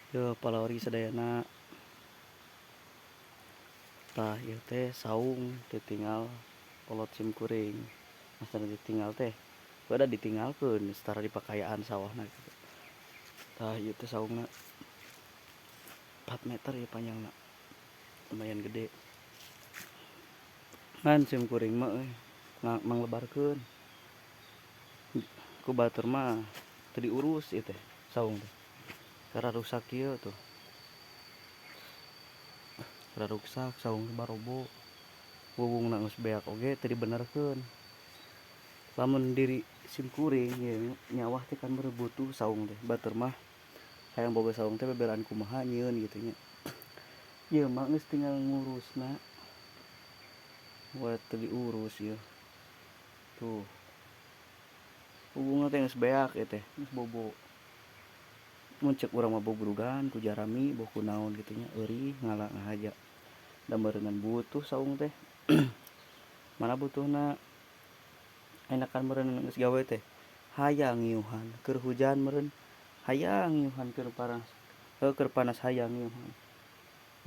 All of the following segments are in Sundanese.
Yeuh palawargi sadayana, tah ieu teh saung ditinggal kolot sim kuring. Maksudna ditinggal teh bada ditinggalkeun setara dipakayaan sawahna kitu. Tah ieu teh saungna 4 meter ieu panjangna, lumayan gede. Ngan sim kuring mah euy manglebarkeun. Ku batur mah teu diurus ieu teh saung teh. Karena rusak kieu tuh. Karena ruksak saung teh barobo. Wuwungna geus beak oge teu dibenerkeun. Lamun diri sim kuring ieu nyawah teh kan butuh saung teh. Batur mah hayang boga saung teh bebelaan kumaha nyieun kitu nya. Ieu mah geus tinggal ngurusna. Wa teu diurus ieu. Tuh. Wuwungna teh geus beak ieu teh, geus bobo. Mun ceuk urang mah bubrugan ku jarami boh ku naon kitu nya eurih ngala ngahaja. Da meureunnan butuh saung teh. Mana butuhna enakan meureun geus gawe teh hayang ngiuhan keur hujan meureun hayang ngiuhan keur panas, heuh keur panas hayang ngiuhan.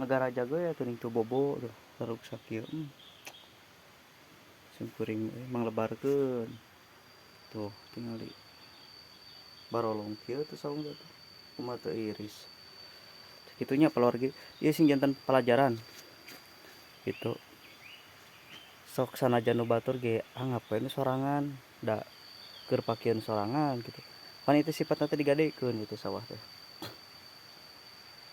Ngagarajag we atuh ning teu bobo tuh ruksak kieu. Sim kuring euy manglebarkeun. Tuh tingali barolong kieu tuh saung teh tuh. Kumaha teu iris. Sakitu nya palawargi ieu sing janten palajaran kitu. Sok sanajan nu batur ge anggap we nu sorangan da keur pakieun sorangan kitu. Pan itu sifatna teh digadekeun kitu sawah teh.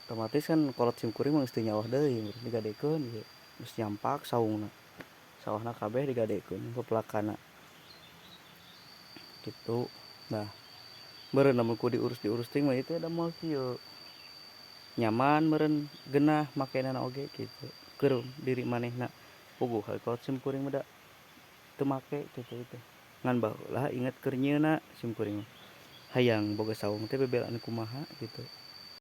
Otomatis kan kolot sim kuring mah geus teu nyawah deui digadekeun ge geus nyampak saungna. Sawahna kabeh digadekeun pepelakana kitu. Nah meureun lamun ku diurus-diurus teuing mah ieu teh da moal kieu. Nyaman meureun geunah makenana oge kitu keur diri manehna. Puguh we kolot sim kuring mah da teu make kitu teh. Ngan baheula inget keur nyieunna sim kuring mah. Hayang boga saung teh bebelaan kumaha kitu.